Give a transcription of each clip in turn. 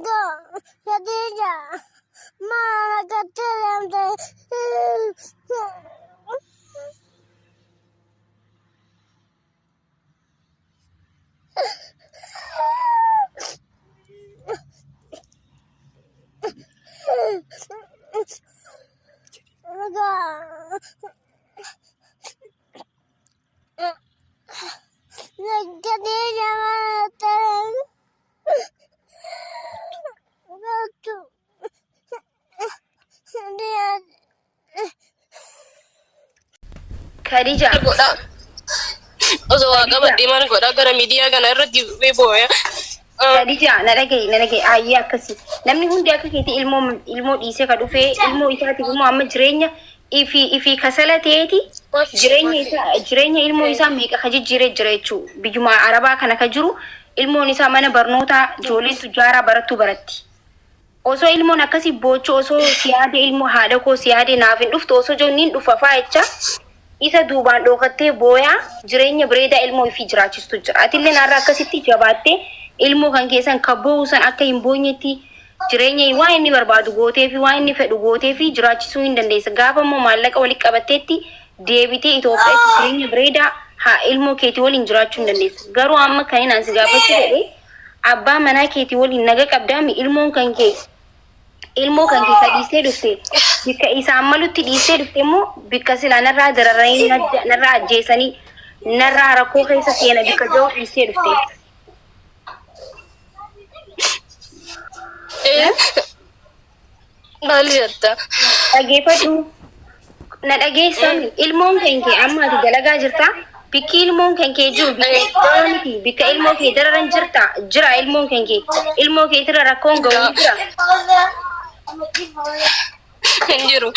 Khadija, maana gattee deemte? Khadija, maana gattee Khadija. Godhaa. Osoo waa qabadhee maal godhaa gara miidiyaa kana irratti booya. Khadija, na dhagahi, na dhagahi, ayyee akkasi. Namni hundi akka keetii ilmoo ilmoo dhiisee ka dhufee ilmoo isaatiif immoo amma jireenya ifi ifi kasala ta'eeti jireenya isaa, jireenya ilmoo isaa meeqa ka jijjiiree jira jechuu. Biyyuma arabaa kana ka jiru ilmoon isaa mana barnootaa ijoolleen tujjaaraa barattuu baratti. Osoo ilmoon akkasii boochuu, osoo si yaade, ilmoo haadha koo si yaade naaf hin dhuftu osoo jiru niin dhufa faa jecha isa duubaan dhookattee booyaa jireenya bareedaa ilmoo ifii jiraachistu jira. Atillee naarra akkasitti jabaattee ilmoo kan keessan ka boo'u san akka hin boonyetti jireenya waan inni barbaadu gootee fi waan inni fedhu gootee fi jiraachisuu hin dandeessa. Gaafa immoo maallaqa walitti qabatteetti deebitee Itoophiyaatti jireenya bareedaa haa ilmoo keetii waliin jiraachuu hin dandeessa. Garuu amma kan inni si gaafachuu fedhe, abbaa manaa keetii waliin naga qabdaami? Ilmoon kan kee, ilmoo kan kee ka dhiistee dhufte bikka isaan malutti dhiistee dhufte immoo bikka silaa narraa dararanii, narraa ajjeesanii, narraa rakkoo keessa seena bikka jiru dhiistee dhufte. Maal jetta? Dhageeffadhu. Na dhageessan, ilmoon kan kee amma ati dalagaa jirta. Bikki ilmoon kan kee jiru bikka miti, bikka ilmoo kee dararan jirta jira. Ilmoon kan kee, ilmoo keetirra rakkoon ga'u ni jira? Hin jiru.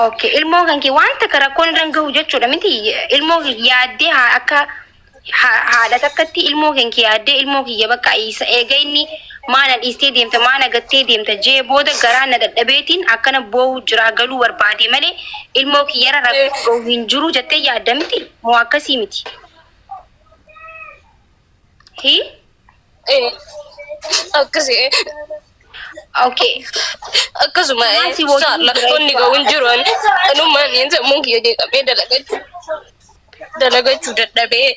Okay, ilmoo kan kee waan takka rakkoon irra hin gahu jechuudha miti? Ilmoo yaaddee haa akka haadha takkatti ilmoo kan kee yaaddee, ilmoo kiyya bakka isa eega inni maana dhiistee deemta, maana gattee deemta jee booda garaa na dadhabeetiin akkana boo'u jira, galuu barbaade malee ilmoo kiyyarra rakkoon gahu hin jiru jettee yaadda miti moo akkasii miti? Hii? Akkasii. Okay. Akkasuma. Maal si wajjin Inshaallah jira wanni jechuudha? gahu hin jiru. Anumaan sammuun kiyya jeeqamee dalagachuu dadhabee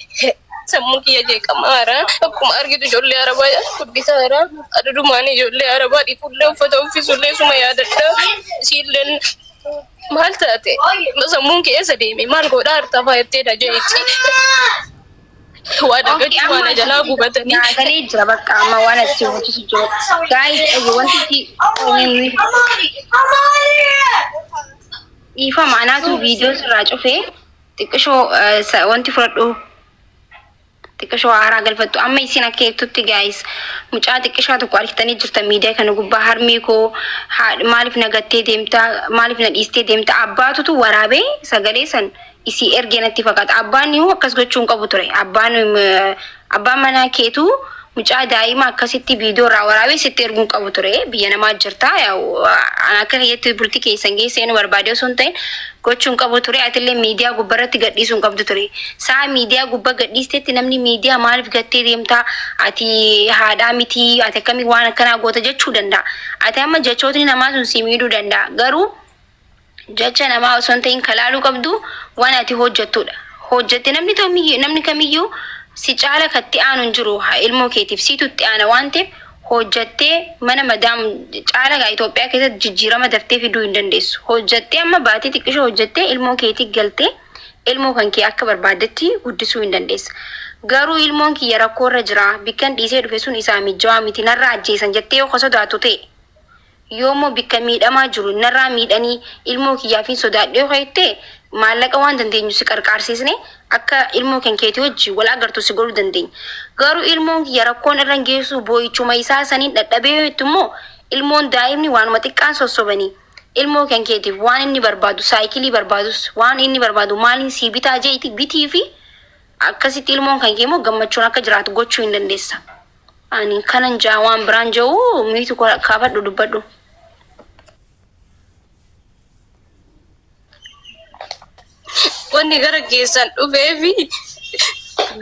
sammuun kiyya jeeqamaara. Akkuma argitu ijoollee arabaa guddisaara. Adudumaan ijoollee arabaa dhiqullee, uffata uffisullee suma yaadadha. Isiilleen maal taate, sammuun keessa deeme, maal godhaa hartaa faayattee jeetti. Waa dagachuu waan jalaa gubatanii. Galee jira, bakka amma waan ati si hojjetu jiru. Guys, wanti dhiifama anaatu viidiyoo sirraa cufee xiqqishoo wanti fudhadhu xiqqishoo haaraa galfattu. Amma isin akka eegtutti, guys, mucaa xiqqishaa tokko argitanii jirtan miidiyaa kana gubbaa, harmee koo maaliif na gattee deemtaa, maaliif na dhiistee deemtaa, abbaatutu waraabee sagalee san isii ergee natti fakkaata. Abbaan yoo akkas gochuu hin qabu ture. Abbaan manaa keetu mucaa daa'ima akkasitti viidiyoo irraa waraabee sitti erguu hin qabu ture. Biyya namaa jirta. An akka kiyyatti bultii keessan keessa seenuu barbaade osoo hin ta'in gochuu hin qabu ture. Atillee miidiyaa gubbarratti gadhiisuu hin qabdu ture. Saa miidiyaa gubbaa gadhiistetti namni miidiyaa maaliif gattee deemtaa? Ati haadhaa miti, ati akkamii waan akkanaa goota jechuu danda'a. Ati amma jechootni namaa sun si miidhuu danda'a. Garuu jecha namaa osoo hin ta'in kalaaluu qabdu waan ati hojjettudha. Hojjette namni kamiyyuu, namni kamiyyuu si caala katti aanu hin jiru. Ilmoo keetiif siitu itti aana waan ta'eef hojjettee mana madaam caala gaa Itoophiyaa keessatti jijjiirama daftee fiduu hin dandeessu. Hojjettee amma baatii xiqqishoo hojjettee ilmoo keetii galtee ilmoo kan kee akka barbaaddetti guddisuu hin dandeessa. Garuu ilmoon kiyya rakkoo irra jira, bikkan dhiisee dhufe sun isaa mijjawaa miti, narraa ajjeesan jettee yoo ka sodaattu ta'e, yoommoo bikka miidhamaa jiru narraa miidhanii ilmoo kiyyaafin sodaadhe yoo jette, maallaqa waan dandeenyu si qarqaarsiisne akka ilmoo kan keetii wajji wal agartu si godhuu dandeenya. Garuu ilmoon kiyya rakkoon irra hin geessu, boo'ichuma isaa saniin dadhabee yoo jettu immoo, ilmoon daa'imni waanuma xiqqaan sossobanii, ilmoo kan keetiif waan inni barbaadu, saayikilii barbaadus, waan inni barbaadu maaliin sii bitaa jeeti bitii fi akkasitti ilmoon kan kee immoo gammachuun akka jiraatu gochuu hin dandeessa. Ani kanan jaa, waan biraan jiru miitu kaafadhu dubbadhu. Wanni gara keessan dhufeefi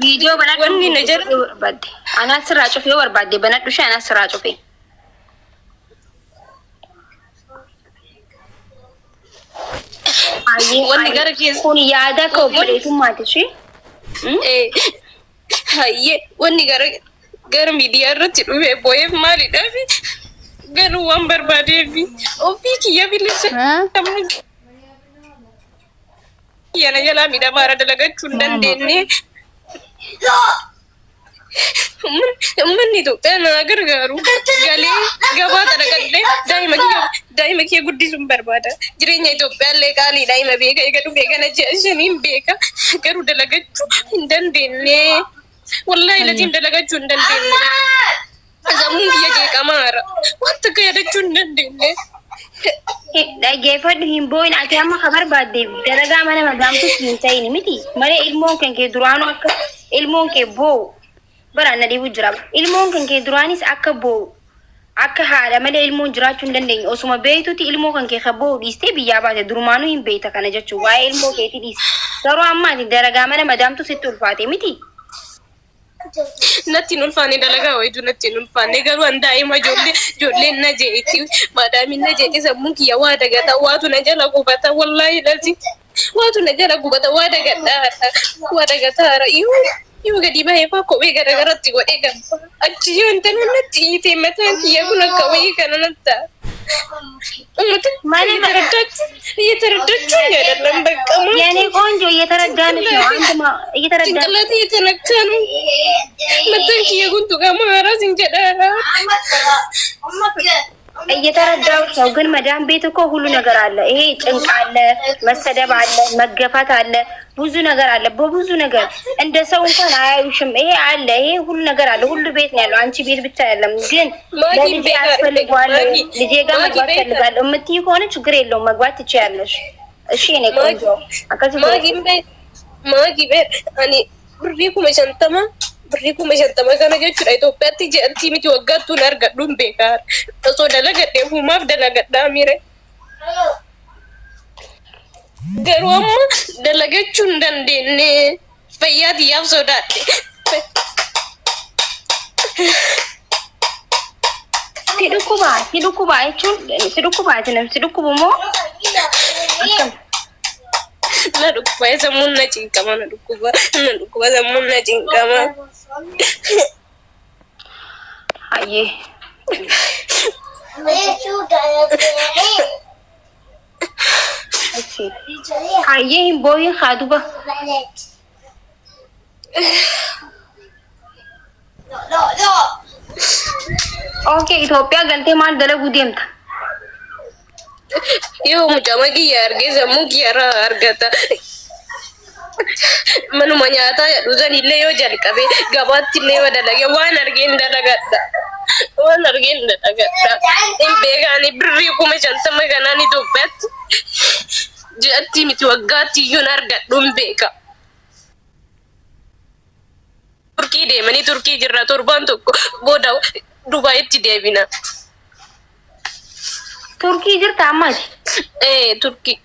Viidiyoo banadhu. Wanni na yoo barbaadde. Anaa sirraa cufe, yoo barbaadde banadhu ishee, anaa sirraa cufe. Wanni gara keessa Kun yaada akka obboleetummaati ishee. Eh, hayyee wanni gara gara miidiyaa irratti dhufee boo'eef maalidhaaf garuu waan barbaadeef ofii kiyya bilisa namni kiyya na jalaa miidhamaara dalagachuu hin dandeenye. Uummanni Itoophiyaa na gargaaru galee gabaa xaraqadhee daa'ima kiyya guddisuun barbaada. Jireenya Itoophiyaa illee qaalii daa'ima beeka eega dhufee kana ji'a shaniin beeka garuu dalagachuu hin dandeenye. Wallaahi latiin dalagachuu hin dandeenye. Sammuun kiyya jeeqamaara. Wanta akka yaadachuu hin dandeenye. Dhaggeeffadhu, hin boo'in. Ati amma ka barbaadde dalagaa mana madaamtus hin ta'in miti malee ilmoon kan kee duraanuu akka ilmoon kee boo'u baraan na dhibu jira. Ilmoon kan kee duraanis akka boo'u, akka haadha malee ilmoon jiraachuu hin dandeenye osuma beektutti ilmoo kan kee ka boo'u dhiistee biyyaa baate. Durumaanuu hin beekta kana jechuun waa'ee ilmoo keetii dhiiste. Garuu amma ati dalagaa mana madaamtu sitti ulfaate miti. Natti hin ulfaanne, dalagaa wayitu natti hin ulfaanne, garuu an daa'ima ijoolleen na jeeti, maadaamiin na jeeti, sammuun kiyya waa dagata, waatu na jala gubata, wallaahi lazi waatu na jala gubata, waa dagadhaara, waa dagataara. Yoo gadi bahee faa kophee garagaratti godhee gabba achi yoo intala natti iyyite mataan kiyya kun akka wayii kana natti uummata እየተረዳችሁ አይደለም። በቃ የኔ ቆንጆ እየተረዳንሽ ነው። አንድ እየተረዳን ጭንቅላቴ እየተነካ ነው። Mataan kiyya kun tuqamaa sin jedhaara. እየተረዳሁሽ ነው። ግን መዳም ቤት እኮ ሁሉ ነገር አለ። ይሄ ጭንቅ አለ፣ መሰደብ አለ፣ መገፋት አለ፣ ብዙ ነገር አለ። በብዙ ነገር እንደ ሰው እንኳን አያዩሽም። ይሄ አለ፣ ይሄ ሁሉ ነገር አለ። ሁሉ ቤት ነው ያለው፣ አንቺ ቤት ብቻ አይደለም። ግን ለልጄ ያስፈልገዋል፣ ልጄ ጋር መግባት ፈልጋለሁ የምትይ ከሆነ ችግር የለውም፣ መግባት ትችያለሽ። እሺ የኔ ቆንጆ። ማጊ ቤት ani birrii 50,000, birrii 50,000 kana jechuudha Itoophiyaatti ji'atti miti waggaattuun argadhuun beekaa osoo dalagadhee humaaf dalagadhaa mire garuu amma dalagachuu hin dandeenye, fayyaa xiyyaaf sodaadhe. Si dhukkuba, si dhukkuba jechuun si dhukkubaati, namni si dhukkubu moo akkam? Na dhukkuba, sammuun na cinqama, na dhukkuba, na dhukkuba, sammuun na cinqama. Hayyee. Hayyee, hin booyin haa duba. Okay, Itoophiyaa galtee maal dalaguu deemta? Yoo mucama kiyya argee sammuu kiyya irraa argata. Manuma nyaataa jedhu sanillee yoo jalqabe, gabaatti illee yoo dalage, waan argeen dalagadha. Waan argeen dalagadha. Hin beekaani birrii 50,000 kanaan Itoophiyaatti ji'atti miti waggaatti iyyuu hin argadhu, hin beeka. Turkii deemanii Turkii jirra, torbaan tokko booda Dubaayitti deebina. Turkii jirta ammaati? Ee, Turkii.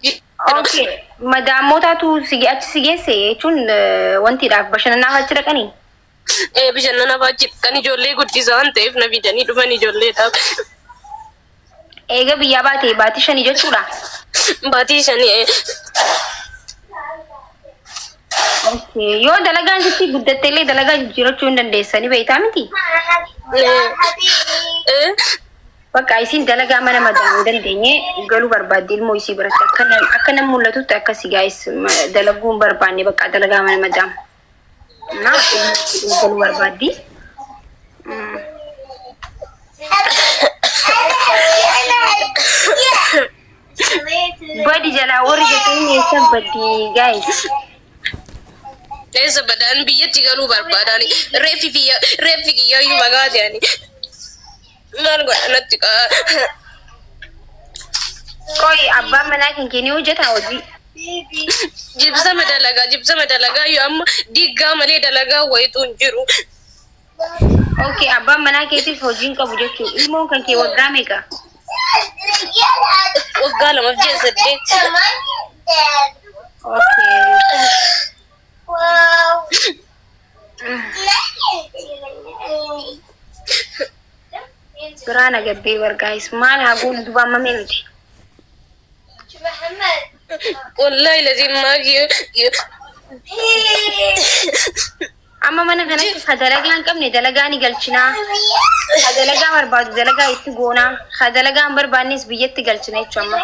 Okay. Madaamotaatu si achi si geesse jechuun wantiidhaaf bashannanaaf achi dhaqanii? Ee, bashannanaaf achi kan ijoollee guddisaa waan ta'eef na fidanii dhufan ijoolleedhaaf. Eega biyyaa baate baatii 5 jechuudha. Baatii 5. Okay. Yoo dalagaan sitti guddatte illee dalagaa jijjiirachuu hin dandeessanii beektaa miti? Ee. Bakka isiin dalagaa mana madaamuu hin dandeenye galuu barbaadde ilmoo isii biratti akka nam mul'atutti akkasi gaa'is dalaguu hin barbaanne, bakka dalagaa mana madaamu. Na ilmoo galuu barbaaddi. Badi jalaa warri jettanii eessa baddi guys? Eessa badaan, biyyatti galuu barbaadani. Reeffi kiyyayyuu magaate ani. Maal godha natti qaa. Qoy, abbaan manaa kan kee ni hojjetaa hojii? Jibsama dalagaa, jibsama dalagaa yoo amma diiggaa malee dalagaa wayitu hin jiru. Okay, abbaan manaa keetiif hojii hin qabu jechuudha. Ilmoon kan kee waggaa meeqa? Waggaa 2 fi ji'a 8. Okay. Biraa na gabbee bar guys. Maal haa goonu duba amma mee nuti? Wallaahi lazimmaa kiyya. Amma mana kanatti ka dalagaa hin qabne dalagaa ni galchinaa. Ka dalagaa barbaadu dalagaa itti goonaa. Ka dalagaa hin barbaannes biyyatti galchina jechuudha amma.